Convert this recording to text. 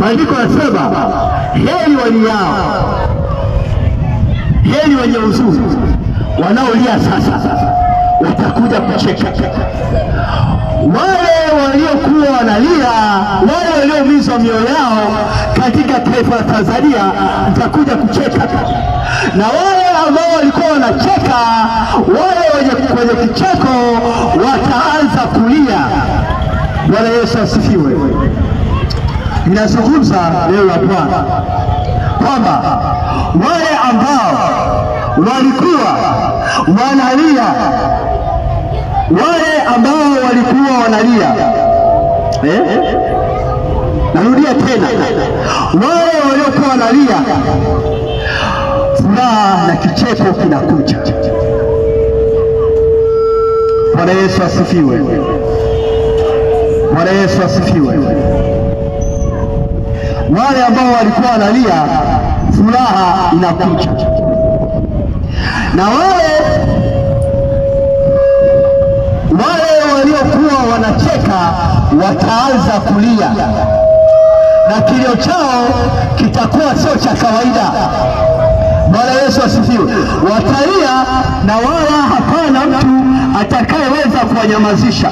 Maandiko yanasema heri waliao, heri wenye huzuni, wanaolia sasa watakuja kucheka. Wale waliokuwa wanalia, wale walioumizwa mioyo yao katika taifa la Tanzania mtakuja kucheka, na wale ambao walikuwa wanacheka, wale wenye kicheko wataanza kulia. Bwana Yesu asifiwe. Ninazungumza leo la Bwana kwamba wale ambao walikuwa wanalia, wale ambao walikuwa wanalia, narudia tena, wale waliokuwa wanalia, furaha na kicheko kinakuja. Bwana Yesu asifiwe. Bwana Yesu asifiwe. Wale ambao walikuwa wanalia, furaha inakuja, na wale waliokuwa wanacheka wataanza kulia, na kilio chao kitakuwa sio cha kawaida. Bwana Yesu asifiwe. Watalia na wala hapana mtu atakayeweza kuwanyamazisha.